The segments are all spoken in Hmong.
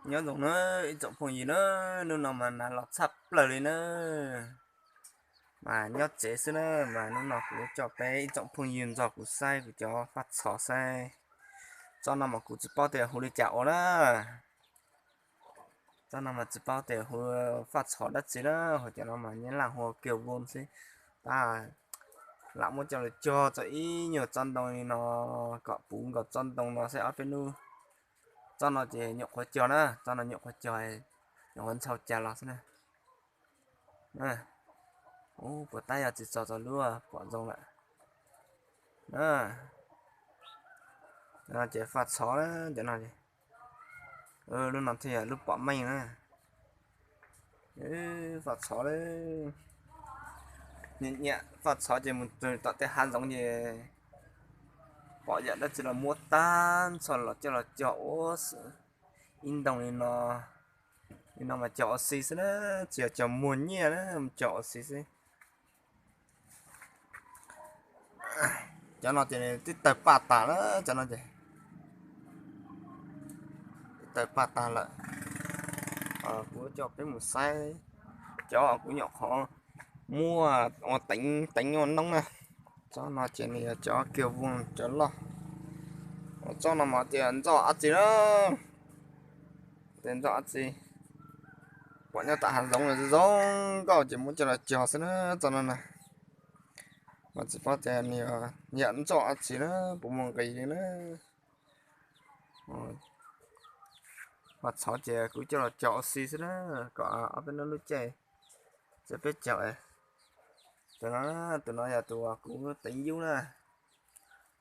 Nyob zoo na ib tsoom phooj ywg na, hnub no mas nag los tshaj plaws li na, mas nyob tsev xwb na, mas hnub no kuv coj peb ib tsoom phooj ywg nrog kuv saib kuv cov faj txhov saib. Tsob no mas kuv tsis paub tias hu li cas ua na. Tsob no mas tsis paub tias hu faj txhov dab tsi na, ho cov no mas nyab laj hu kiag voos xwb. Tab lam muab coj los cog txog ib nyuag tsob ntoo li no kom puv nkaus tsob ntoo no saib ob peb hnub. Tsob no ces nyuam qhuav cog na, tsob no nyuam qhuav cog, nyuam qhuav ntxhau cas los xwb na. Ub, puas tab yog tsis txog txog lub pom zoo lawm. Cov no ces faj txhov na, cov no, lub no thiaj yog lub pom meej na. Faj txhov, nyiam nyiam faj txhov ces mus tom tej hav zoov ces pom yam dab tsi los muab tag nrho los coj los cog ua si. Ib ntoo li no, li no mas cog ua si xwb na, tsis yog cog muag nyiaj na, cog ua si xwb. Cov no ces twb tawg paj tas lawm, cov no ces twb tawg paj tas lawm. Kuv coj peb mus saib cov kuv nyuam qhuav muab ua teev teev ua noob na. Tsob no ces nws yog cov kiag voos cov loj. Tsob no mas tias ntxoj dab tsi na, tias ntxoj dab tsi. Pom nyob tom hav zoov zoo nkauj ces muab coj los cog xwb na, tsob no na. Mas tsis paub tias nws yog yam ntxoj dab tsi na, puas muaj nqis li na. Faj txhov ces kuv coj los cog ua si xwb na, kom ob peb hnub lub caij txawm peb cog. Tus no, tus no yog tus kuv teev yub na,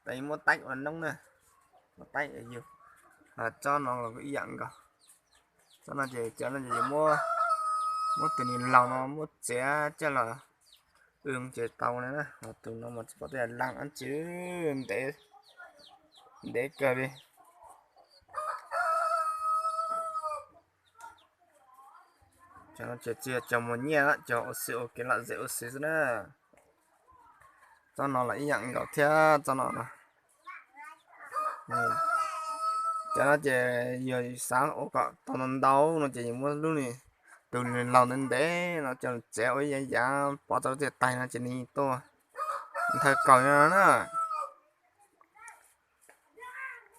teev muab taib ua noob na, muab taib ua yus. Tsob no los kuj ib yam nkaus. Tsob no ces cov no ces muab, muab tus niag laug no muab txiav coj los w ces tau na. Tus no mas tsis paub tias laag dab tsi, ntev, ntev kawg li. Cov no ces tsis yog cog muag nyiaj, cog ua si ua kev lom zem ua si xwb na. Tsob no los ib yam nkaus thiab, tsob no no. Cov no ces yog xav ua kom tau ntau ntau no ces yus muab lub, tus niag laug ntev ntev no coj txiav ua ib yav yav pov tau tiaj tais no ces nws tuaj nthawv kaus no na.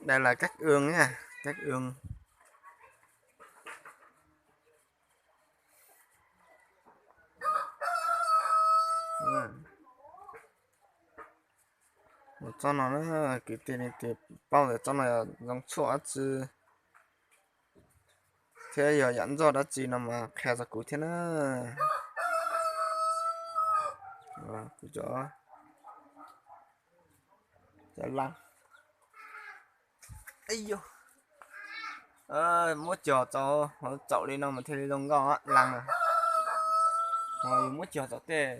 Đây là cách ương nha, cách ương. Ua tsob no na, kwv tij leej twg paub tias tsob no yog zoo tshuaj dab tsi thiab yog yam ntxoj dab tsi no mas qhia rau kuv thiab na. Kuv cov, cov laag, muab cog txaus hauv txaum li no mas thiaj li zoo nkauj laag na. Yus muab cog txaus tej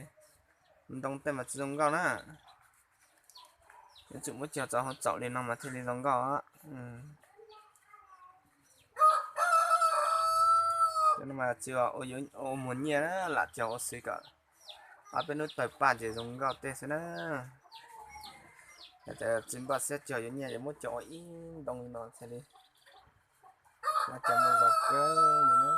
ntoo tej mas tsis zoo nkauj na. Yuav tsum muab cog txaus hauv txaum li no mas thiaj li zoo nkauj. Cov no mas tsis ua muag nyiaj na, lam cog ua si kom ob peb hnub tawg paj ces zoo nkauj tej xwb na. Yog tias tsis npaj siab cog yuav nyiaj ces muab cog ua ib ntoo li no thiaj li, no cog mus zog kawg li na.